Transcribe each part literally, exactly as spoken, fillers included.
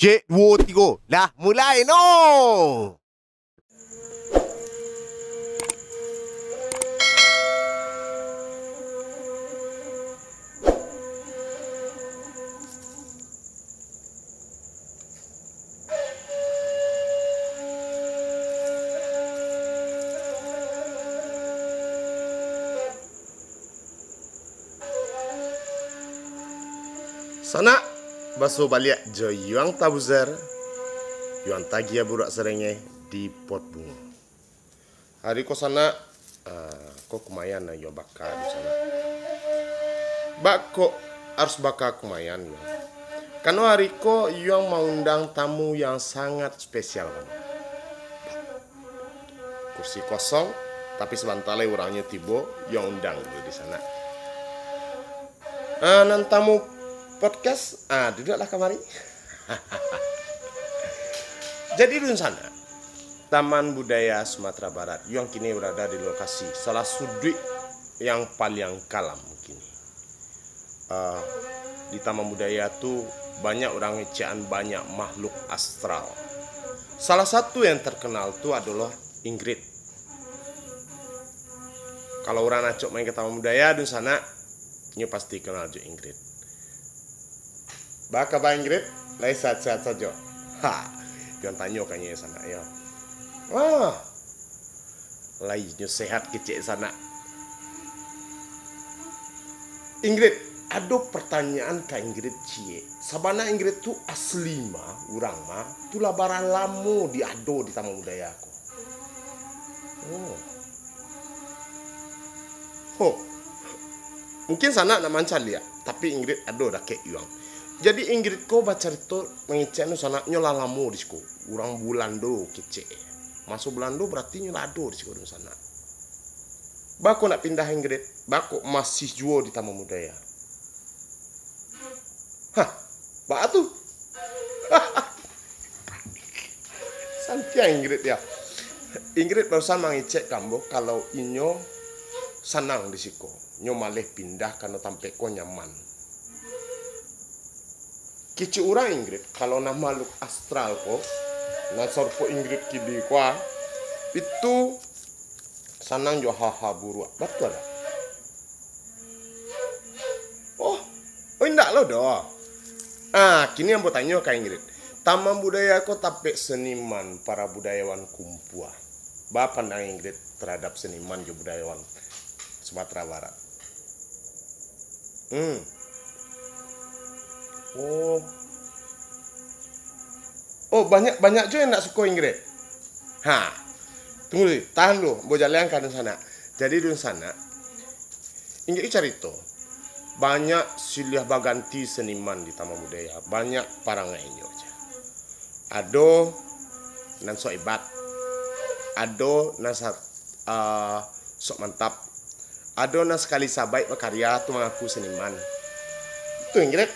Cek, duo, tigo. Lah, mulai no! Sanak, baso baliak jo Yuang Tabuzer, Yuang Tagiah Buruak Serengeh di Pot Bungo. Ari ko sanak, ah, ko kumaian lah Yuang baka tu sanak. Bako harus baka kumaian Yuang. Karano ari ko Yuang maundang tamu yang sangat spesial. Kursi kosong, tapi sabanta lai urangnyo tibo, Yuang undang dulu di sanak. Ah, nan tamu podcast, ah, duduaklah kamari. Jadi dunsanak, Taman Budaya Sumatera Barat, Yuang kini berada di lokasi salah suduik yang paliang kalam kini. Ah, di Taman Budaya tu banyak urang ngecekan banyak makhluk astral. Salah satu yang terkenal tu adolah Ingrid. Kalau urang acok main ka Taman Budaya dunsanak, nyo pasti kenal jo Ingrid. Baa kaba Ingrid? Lai sehat-sehat sajo? Ha, jan tanyo ka inyo sanak yo. Wah, lai nyo sehat kecek sanak. Ingrid, ado pertanyaan ka Ingrid ciek. Sabana Ingrid tu asli ma, urang ma, tu lah bara lamo di ado di Taman Budaya ko? Oh. Ho. Mungkin sanak nak mancaliak, tapi Ingrid ado dakek Yuang. Jadi Ingrid ko bacarito mangecek anu sanak nyo lah lamo di siko. Urang Bulando kecek. Maso Bulando berarti nyo lah ado di siko dunsanak. Bako nak pindah Ingrid, bako masih juo di Taman Budaya. Hah, baa tu? Santiang Ingrid yo. Ingrid barusan mangecek ka ambo kalau inyo sanang di siko. Nyo maleh pindah karano tampek ko nyaman. Kecek urang Ingrid, kalau nan makhluk astral ko, nan sarupo Ingrid kini ko, ah, itu sanang jo hal-hal buruak. Batua dak? Oh, oh indak lo doh. Ah, kini ambo tanyo ka Ingrid. Taman Budaya ko tampek seniman para budayawan kumpua. Baa pandangan Ingrid terhadap seniman jo budayawan Sumatera Barat? Hmm. Oh. Oh, banyak, banyak juo yang ndak suko Ingrid. Ha. Tunggu dulu, tahan dulu, ambo jalehan ka dunsanak. Jadi dunsanak, Ingrid carito, banyak silih baganti seniman di Taman Budaya, banyak parangainyo. Ado nan sok hebat, ado nan sa-, ah, sok mantap, ado nan sakali sabaik bakarya tu mangaku seniman. Tu Ingrid.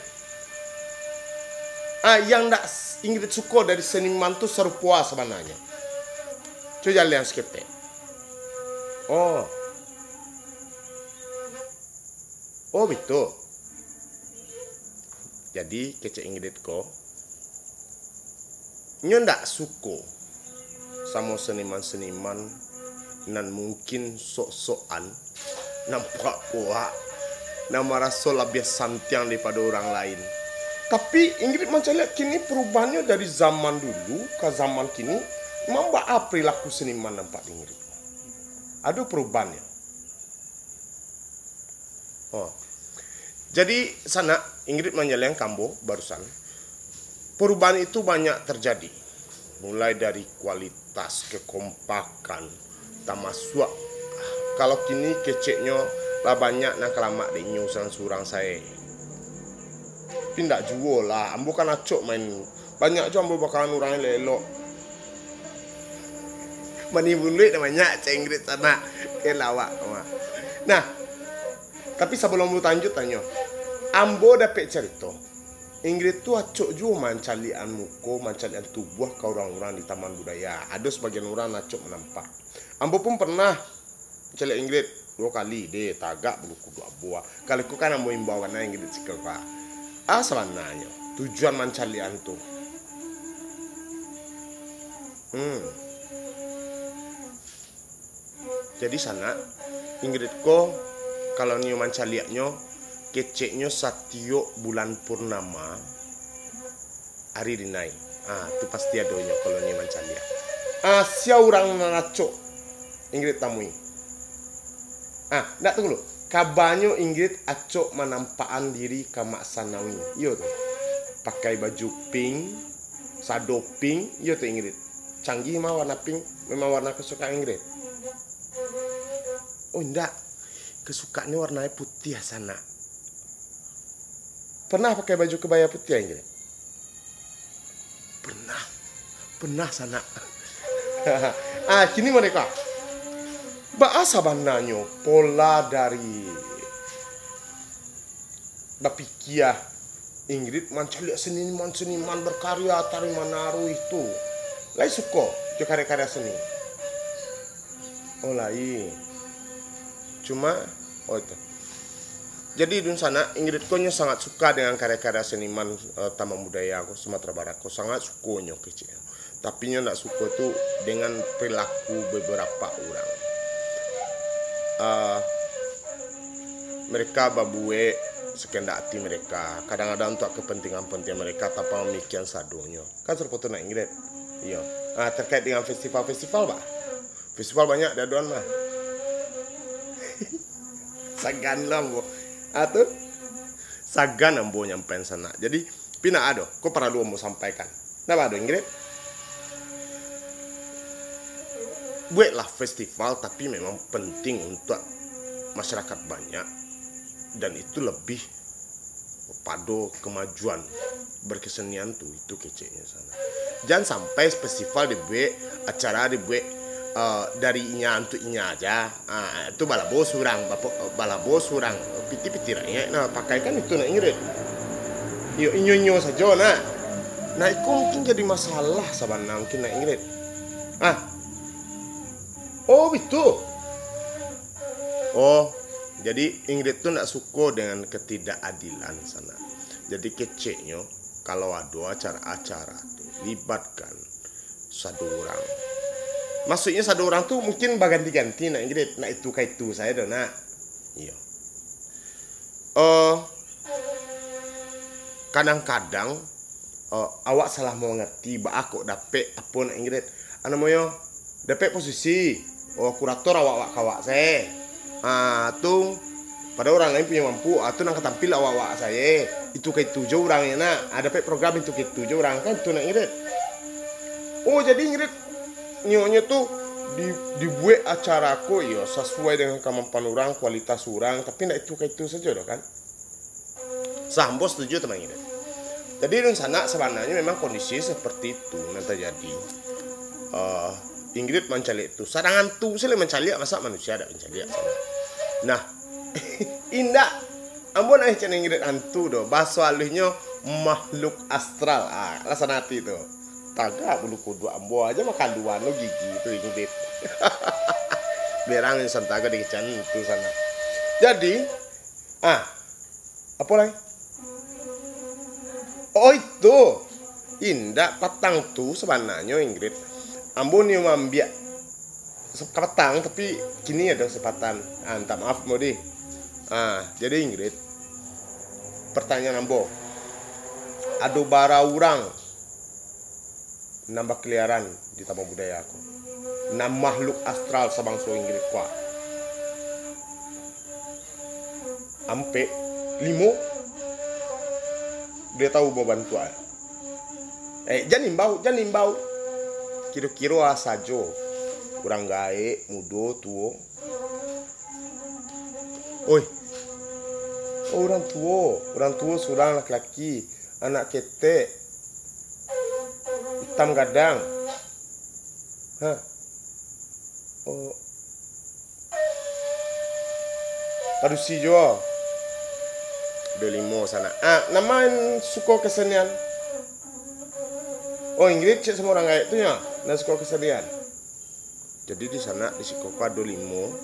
Ah, yang ndak s-, Ingrid suko dari seniman tu sarupo a sabananyo? Cubo jalehan saketek. Oh. Oh, bitu. Jadi, kecek Ingrid ko, nyo ndak suko samo seniman-seniman nan mungkin sok-sokan, nan puak-puak, nan maraso labiah santiang daripado urang lain. Tapi, Ingrid mancaliak kini parubahannyo dari zaman dulu ka zaman kini, memang baa perilaku seniman nampak di Ingrid? Ado parubahannyo? Oh. Jadi, sanak, Ingrid manyaliang ka ambo barusan, perubahan itu banyak terjadi. Mulai dari kualitas, kekompakan, tamasuak, kalau kini keceknyo lah banyak nan ka lamak dek inyo surang-surang sae. Tapi ndak juo lah, ambo kan acok main, banyak juo ambo bakawan urang elok-elok. Mani buluik namonyo, cek Ingrid sanak. Oke, lawak, mah. Nah, tapi sabalum ambo tanyo, ambo dapek carito, Ingrid tu acok juo mancaliakan muko, mancaliakan tubuah ka urang-urang di Taman Budaya. Ado sabagian urang nan acok manampak. Ambo pun pernah mancaliak Ingrid duo kali, deh, tagak bulu kuduk ambo. Kali ko kan ambo imbau bana Ingrid siko, Pak. Ah, sabananyo, tujuan mancaliakan tu, Hmm. Jadi sanak, Ingrid ko, kalau nio mancaliaknyo, keceknyo satiok bulan purnama, ari dinai. Ah, tu pasti adonyo kalau nio mancaliak. Ah, sia urang nan acok Ingrid tamui. Ah, ndak, tunggu dulu. Kabanyo Ingrid acok manampakan diri ka Mak Sanawi. Iyo tu. Pakai baju pink, sado pink, iyo tu Ingrid. Canggih mah warna pink, memang warna kesukaan Ingrid. Oh, indak. Kesukaannyo warnanyo putiah sanak. Pernah pakai baju kebaya putiah Ingrid? Pernah. Pernah sanak. Ah, kini mereka. Baa sabananyo pola dari bapikia Ingrid mancaliak seniman-seniman berkarya tari manaruih tu? Lai suko jo karya-karya seni? Oh, lai. Cuma, oh, itu. Jadi, dunsanak, Ingrid ko nyo sangat suka dengan karya-karya seniman, eh, Taman Budaya ko, Sumatera Barat ko. Sangat suko nyo kecek. Tapi nyo ndak suko tu dengan perilaku beberapa urang. Ah, mereka babuek sekendak ati mereka, kadang-kadang untuak kepentingan-kepentingan mereka tanpa mamikian sadonyo. Kan sarupo tu nak Ingrid? Iyo. Ah, terkait dengan festival-festival, bah. Festival banyak di adoan mah. Sagan lah ambo. Ah, tu. Sagan ambo nyampaian sanak. Jadi, Pina ado, ko paralu ambo sampaikan. Napa ado, Ingrid? Bueklah festival, tapi memang penting untuak masyarakat banyak, dan itu lebih pado kemajuan berkesenian tu, itu keceknya sana. Jan sampai festival dibuek, acara dibuek, eh, dari inya untuak inya aja. Ah, tu balabo surang, bapo-, balabo surang, piti-piti rakyat nah, pakai kan itu nak Ingrid. Iyo, inyo-inyo sajo nak. Nah, iko mungkin jadi masalah sabana mungkin nak Ingrid. Ah. Oh, bitu. Oh, jadi Ingrid tu nak suko dengan ketidakadilan sana. Jadi keceknyo, kalau ado acara-acara tu, libatkan sado urang. Maksudnyo sado urang tu mungkin baganti-ganti nak Ingrid, nak itu ka itu sajo doh nak. Iyo. Eh, kadang-kadang, eh, awak salah mangarti, baa kok dapek apo nak Ingrid. Anu namonyo, dapek posisi. Oh, kurator awak-awak ka awak sae. Ah, tu, padahal urang lain punyo mampu, ah, tu nan ka tampil awak-awak sae. Itu ka itu jo urangnyo nak. Ah, dapek program itu ka itu jo urang kan, tu nak Ingrid. Oh, jadi Ingrid, nyo, nyo tu di-, dibuek acara ko, iyo, sasuai dengan kamampuan urang, kualitas urang, tapi ndak itu ka itu sajo doh kan. Sambo setuju tentang Ingrid. Jadi, dunsanak, sabananyo memang kondisi seperti itu nan terjadi. Eh, Ingrid mancaliak tu, sadang antu sih lah mancaliak, masa manusia dak mancaliak sana. Nah, indak, ambo nak cak Ingrid antu doh, bahaso halusnyo makhluk astral. Ah, lah sanati tu. Tagak bulu kuduk ambo aja makaluan lo gigi tu Ingrid. Berang yang santaga di kecan tu sana. Jadi, ah, Apo lai? Oh, itu. Indak, patang tu sabananyo, Ingrid, ambo nio maambiak se-, ka patang, tapi kini ado kesempatan. Ah, minta maaf, ambo di. Ah, jadi, Ingrid, pertanyaan ambo, ado bara urang nan bakaliaran di Taman Budaya ko. Nan makhluk astral sabangso Ingrid ko. Ampek, limo. Dia tahu babantuak. Eh, jan imbau, jan imbau. Kiro-kiro a sajo. Urang gaek, mudo, tuo. Oi. Oh, urang tuo. Urang tuo surang laki-laki. Anak ketek. Itam gadang. Ha. Oh. Padusi juo. Ado limo sanak. Ah, nan ma nan suko kesenian? Oh, Ingrid cek samo urang gaek tu nyo, nan suko kesenian. Jadi di sanak, di siko ko ado limo.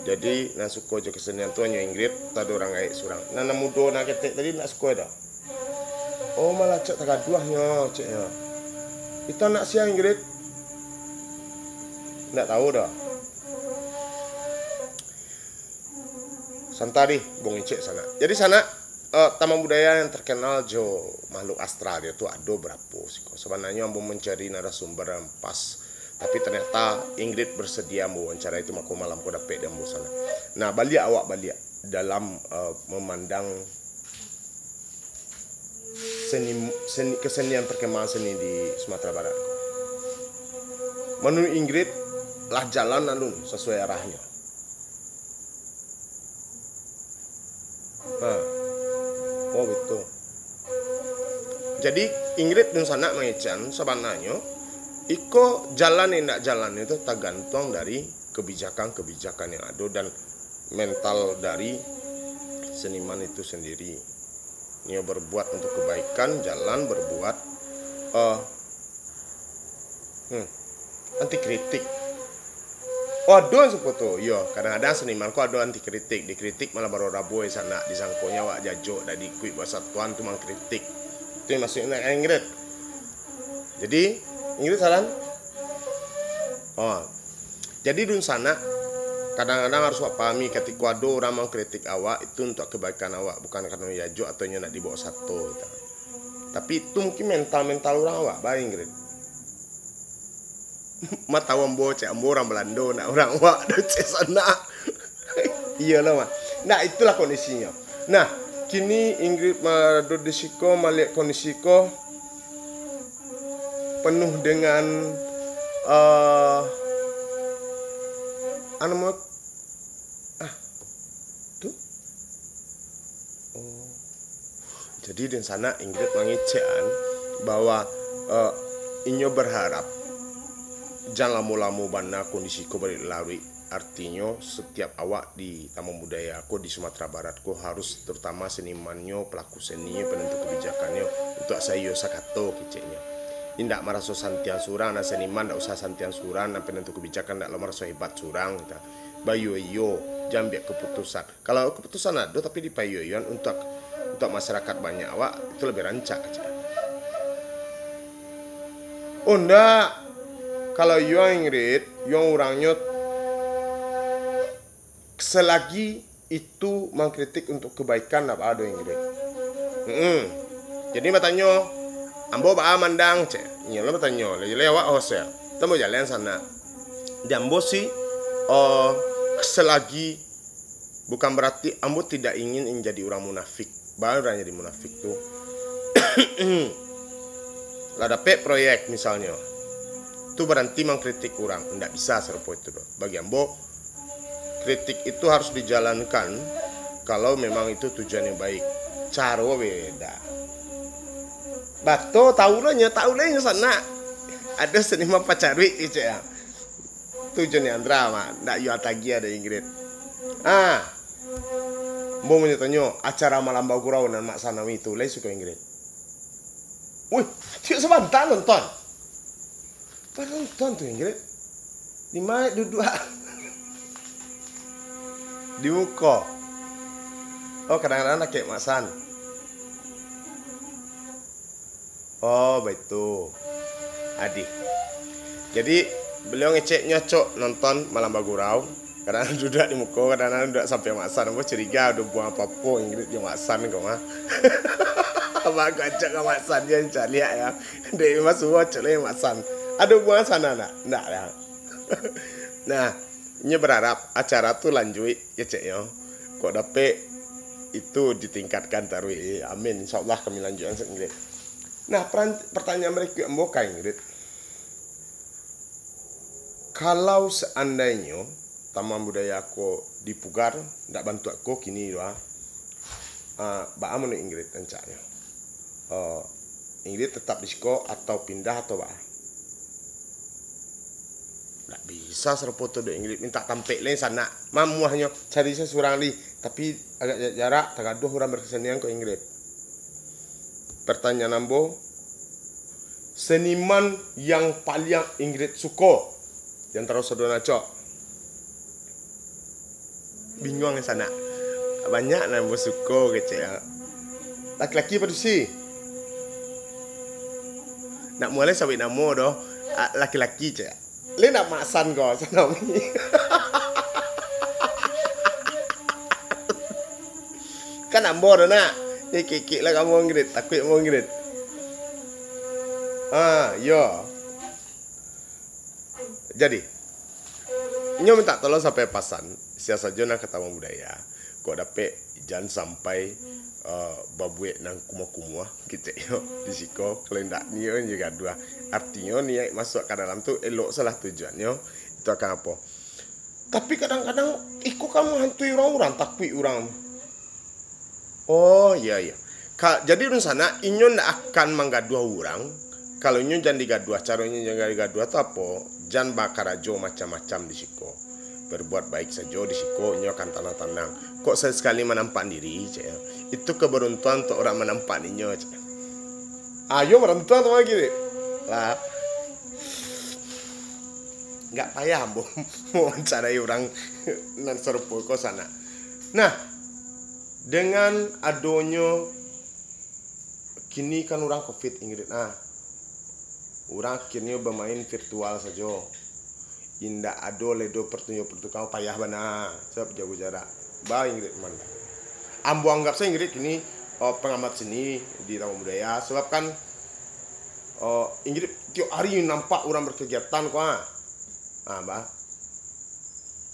Jadi, nan suko jo kesenian tu hanyo Ingrid, tu ado urang gaek surang. Nan, nan mudo, nan ketek tadi ndak suko doh. Oh, malah cak tagaduah nyo, ceknyo. Itu anak sia, Ingrid? Ndak tahu doh. Santa dih, Bung Icek sanak. Jadi sanak, eh, Taman Budaya yang terkenal jo makhluk astral dia tu ado barapo siko. Sabananyo ambo mancari narasumber yang pas, tapi ternyata Ingrid bersedia ambo wawancarai tu, mako malam ko dapek di ambo sanak. Nah, baliak awak baliak dalam, eh, memandang seni, seni, kesenian perkemahan seni di Sumatera Barat. Manuruik Ingrid, lah jalan alun sasuai arahnyo. Ha. Oh, betul. Jadi, Ingrid dunsanak mangecek an, sabananyo, iko jalan indak jalan itu tagantuang dari kebijakan-kebijakan yang ado dan mental dari seniman itu sendiri. Nio berbuat untuk kebaikan, jalan berbuat, eh, hmm, anti kritik. Oh, ado yang seperti tu. Iyo, kadang-kadang seniman ko ado anti kritik, dikritik malah baroraboi sanak, disangkonyo awak jajok, dak diikuik bahasa Tuhan tu mangkritik. Itu yang maksudnya Ingrid. Jadi, Ingrid salah. Oh. Jadi dunsanak, kadang-kadang harus awak pahami, katiko ado urang mangkritik awak, itu untuak kebaikan awak, bukan karano diajok atau inyo nak dibawa sato, gitu. Tapi itu mungkin mental-mental urang awak, ba Ingrid. Ma tahu ambo, cek ambo urang Balando, nak urang awak, cek sanak. Iyolah, mah. Nah, itulah kondisinyo. Nah, kini Ingrid marado di siko, maliek kondisi ko penuh dengan, eh, anu mo-, ah, tu? Oh. Jadi, dunsanak Ingrid mangecek an bahwa, eh, inyo berharap jan lamo-lamo bana kondisi ko baliak laruik. Artinyo, setiap awak di Taman Budaya ko di Sumatera Barat ko harus, terutama senimannyo, pelaku seninyo, penentu kebijakannyo, untuak saiyo sakato keceknyo. Indak maraso santiang surang, nan seniman ndak usah santiang surang, nan penentu kebijakan ndak lo maraso hebat surang, gitu. Baiyo-iyo, jan ambiak keputusan. Kalau keputusan ado tapi dipaiyo-iyoan untuak, untuak masyarakat banyak awak, itu lebih rancak, kecek. Oh, ndak. Kalau iyo, Ingrid, iyo urangnyo selagi itu mangkritik untuk kebaikan, ndak baa doh, Ingrid. Mm-mm. Jadi batanyo, "Ambo baa mandang?" cek. Inyo lah batanyo, lai-lai awak host ya. Ambo jalan sanak. Di ambo sih, eh, selagi, bukan berarti ambo tidak ingin jadi urang munafik. Baa urang jadi munafik tu? Lah dapek proyek misalnyo, tu baranti mangkritik urang, ndak bisa sarupo itu doh. Bagi ambo, kritik itu harus dijalankan kalau memang itu tujuannyo baik. Caro beda. Bato, tahu lah nyo, tahu lah nyo sanak. Ado seniman pacaruik, kecek ah. Tu Joni Andra mah, ndak yo tagi ado Ingrid. Ah. Ambo manyo tanyo, acara Malam Bagurau nan Mak Sanawi tu, lai suko Ingrid? Wih, tiok sabanta nonton. Pai nonton tu Ingrid. Di ma duduak? Di muko. Oh, kadang-kadang dakek Mak San. Oh, baitu. Adih. Jadi, beliau ngecek nyocok nonton Malam Bagurau. Kadang duduak di muko, kadang duduak sampiang Mak San. Ambo curiga ado buang apo-apo Ingrid jo Mak San ko mah. Abang ko acok ka Mak San, jan caliak ya. Dek Mas Uwo acok lai Mak San. Ado buang sana ndak? Ndak lah. Nah, inyo berharap acara tu lanjuik, keceknyo. Kok dapek itu ditingkatkan taruih. Eh, amin. InsyaAllah kami lanjuikan Ingrid. Nah, peran-, pertanyaan berikut ambo ka Ingrid. Kalau seandainyo Taman Budaya ko dipugar, ndak bantuak ko kini doh, ah, baa manuruik Ingrid rancaknyo? Eh, Ingrid tetap di siko atau pindah atau baa? Ndak bisa sarupo tu doh Ingrid, mintak tampek lai sanak. Mamuahnyo cari se surang lai, tapi agak ja-, jarak, tagaduah urang berkesenian ko Ingrid. Pertanyaan ambo, seniman yang paliang Ingrid suko di antaro sadonyo acok? Bingung sanak. Banyak nan ambo suko kecek. Laki-laki padusi. Ndak mulai sabik namo doh. A, laki-laki cek. Lai ndak Mak San ko, sanami. Kan ambo tu nak. Ni kikik lah kamu, Ingrid. Takuik kamu, Ingrid. Ah, yo. Jadi, inyo mintak tolong sampai pasan, sia sajo nan ka tamu budaya. Kok dapek, jan sampai, eh, babuek nan kumuah-kumuah, keceknyo di siko. Kalau indak, nio inyo gaduah. Artinyo, niaik masuak ka dalam tu, elok salah tujuannyo, itu akan apo? Tapi kadang-kadang, iko kan mahantui urang-urang, takuik urang. Oh, iya, iya. Ka, jadi dunsanak, inyo ndak akan manggaduah urang. Kalau inyo jan digaduah, caro inyo jan digaduah tu apo? Jan bakarajo macam-macam di siko. Berbuat baik sajo di siko, inyo akan tanang-tanang. Kok sakali-sakali manampak diri, cek. Itu keberuntuan untuk urang manampak inyo, cek. Ayo manampak tu lagi, dek. Lah. Nggak payah ambo mewawancarai urang nan sarupo ko sanak. Nah, dengan adonyo kini kan urang covid, Ingrid, nah, urang akhirnyo bamain virtual sajo. Indak ado lai do pertunjukan-pertunjukan, payah bana, sabab jago jarak. Ba Ingrid man. Ambo anggap sajo Ingrid kini, oh, pengamat seni di Taman Budaya, sabab kan, oh, Ingrid tiok hari nampak urang berkegiatan ko, ah. Ah, ba.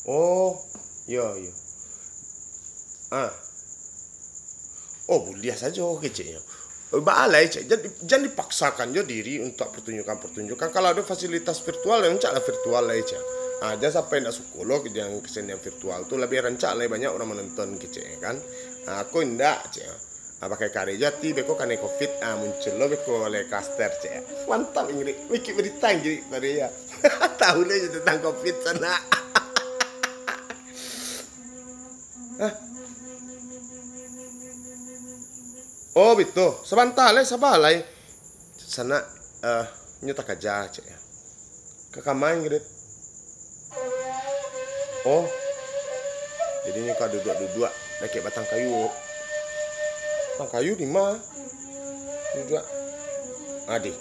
Oh, iyo, iyo. Ah. Oh, buliah sajo keceknyo. Baa lai, cek. Jan, jan dipaksakan jo diri untuak pertunjukan-pertunjukan. Kalau ado fasilitas virtual, rancaklah virtual lai, cek. Ah, jan sampai ndak suko lo jo kesenian virtual tu, labiah rancak lai banyak urang manonton kecek, kan. Ah, ko indak, cek. Ah, pakai kareh jo ati, beko kanai covid, ah, muncul lo beko lai klaster, cek. Mantap, Ingrid. Mikik berita, Ingrid, tadi, ya. Tahu lah je tentang covid sanak. Hah? Oh, bitu. Sabanta lai, saba lai. Sanak, eh, nyo takaja, cek. Ka kama, Ingrid? Oh. Jadi nyo ka duduak-duduak dakek batang kayu. Batang kayu di ma? Duduak. Adi.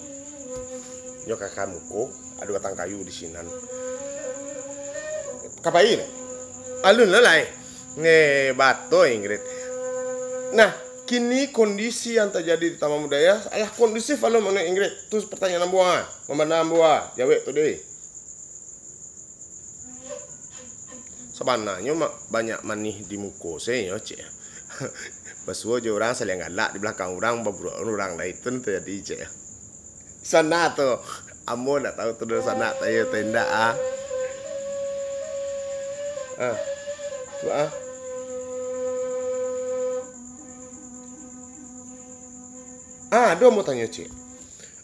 Nyo ka, ka muko, ado batang kayu di sinan. Ka pai lai? Alun lah lai. Nge, bato, Ingrid. Nah, kini kondisi yang terjadi di Taman Budaya, alah kondusif alun, mano, Ingrid? Tu pertanyaan ambo, ah. Mambana ambo, ah. Jawek tu deh. Sabananyo ma-, banyak manih di muko se nyo, cek. Basuo jo urang saliang galak, di balakang urang baburuak urang, lah itu nan tajadi, cek. Sanak tu, ambo ndak tahu tu dunsanak tayo atau indak, ah. Ah. Tu, ah. Ah, ado ambo tanyo, cek.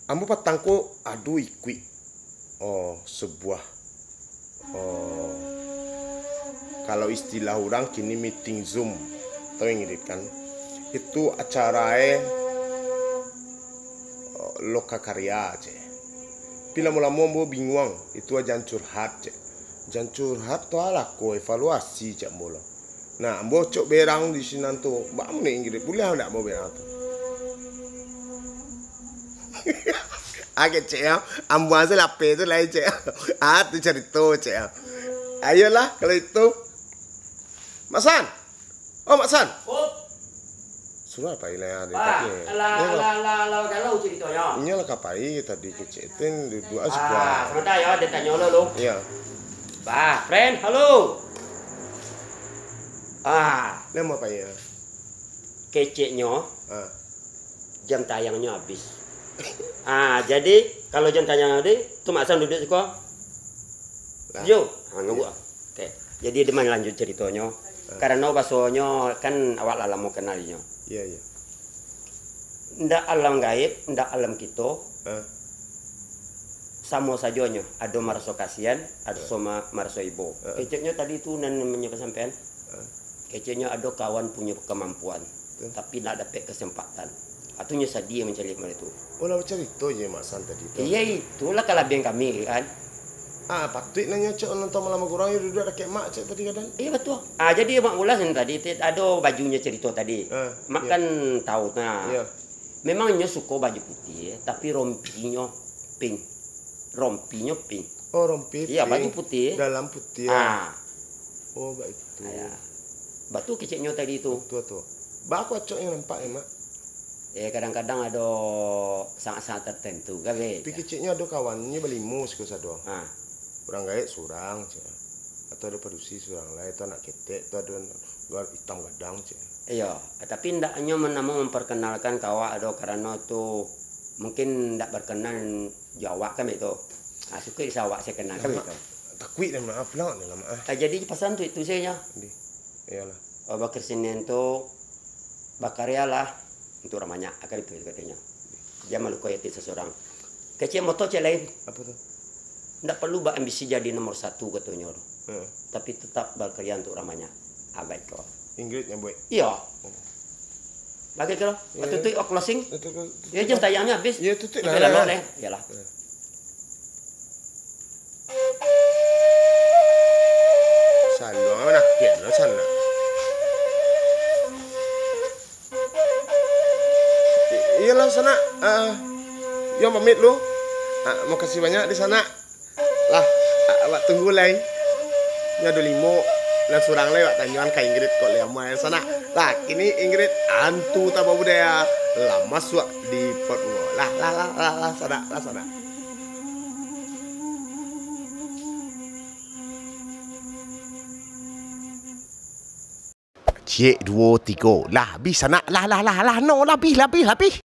Ambo patang ko ado ikuik, oh, sebuah, oh, kalau istilah urang kini meeting Zoom, tahu Ingrid kan? Itu acara e, oh, loka karya, cek. Tapi lamo-lamo ambo binguang, itu jan curhat, cek. Jan curhat tu alah ko evaluasi, cek ambo lo. Nah, ambo cok berang di sinan tu. Baa mano Ingrid, buliah ndak ambo berang tu? Agak, cek, ya. Ambo asa lapeh tu lai, cek. Ah, tu carito, cek, ya. Ayolah, kalau itu. Mak San. Oh, Mak San. Oh. Sudah pai lah, dia Ah, tadi. Lah, Dia lah, lah, lah, galau caritonyo. Inyo lah ka pai tadi kecek tu, duduak Ah, sebuah. Sebentar ya, dia tanyo lo, lo. Ya. Bah, friend, halo. Ah, Nama apa ya? Keceknyo, Ah. Jam tayangnyo habis. Ah, jadi, kalau jam tayangnyo habis, tu Mak San duduak siko. Lah. Yo, ah, nunggu. Ya. Oke. Jadi, dia lanjut caritonyo. Ah. Karano basonyo kan awak lah lamo kenal inyo. Iya, iya. Ndak alam gaib, ndak alam kito. Ah. Samo sajonyo, ado maraso kasian, ado Ah. sama maraso ibo. Ah. Keceknyo tadi tu nan menyo sampean. Ah. Keceknyo ado kawan punyo kemampuan, Betul. tapi ndak dapek kesempatan. Ah, tu nyo sadiah mancaliak model tu. Oh, lah bacarito je Mak San tadi tu. Iya, itulah kalabihan kami, kan. Ah, patuik nanyo cek nonton malam gurang yo duduak dakek mak cek tadi kadang. Iya, betul. Ah, jadi Mak Ulas ni tadi, ti-, ado bajunyo carito tadi. Ah, Mak iya. kan tahu, nah. Iya. Memang nyo suko baju putih, tapi rompinyo pink. Rompinyo pink. Oh, rompi Iya, pink. Baju putih. Dalam putih, ah. Ah. Oh, baitu. Aya. Batu keceknyo tadi tu. Batu tu. Ba kok acoknyo nampak, eh, Mak? Eh, kadang-kadang ado sangat-sangat tertentu, kan, be? Tapi keceknyo ado kawannyo balimo siko sado. Ah. Urang gaek surang, cek. Atau ado padusi surang lai, atau anak ketek, atau ado Gar-, itam gadang, cek. Iyo, tapi ndak nyo namo mamparkanalkan ka awak ado, karano tu mungkin ndak barkenan jo awak kan, baitu. Ah, suko di awak sajo kenal kan, baitu. Takuik deh, maaf lah, ni lah, maaf. Ah, jadi pasan tu itu sajo. Di. Iyolah. Oh, bakasenian tu bakaryalah untuk urang banyak, kan itu katonyo. Jan maluko ati sasurang. Kecek moto cek lain. Apo tu? Ndak paralu baambisi jadi nomor satu, katonyo tu. Heeh. Tapi tetap bakarya untuk urang banyak. Ah, baik ko. Ingrid nyo buek. Iyo. Hmm. Bagai ko. Iyo. Tutuik, oh, closing. Tutuik, tutuik. Yo, jam tayangnyo abih. Iyo, tutuik lah. Lalok lah. Iyolah. Iyo. Saluang manakiak lo sanak. I-, iyolah, sanak. Ah, yo pamit lu. Ah, makasih banyak di sanak. Lah, a-, awak tunggu lai. Nyo ado limo, nan surang lai awak tanyoan ka Ingrid kok lai amuah, sanak. Lah, kini Ingrid antu tabau budaya, lah masuak di pot bungo. Lah, lah, lah, lah, lah, sanak, lah, sanak. Ciek, duo, tigo. Lah, abih sanak. Lah, lah, lah, lah, no, lah, abih, lah, abih, lah, abih.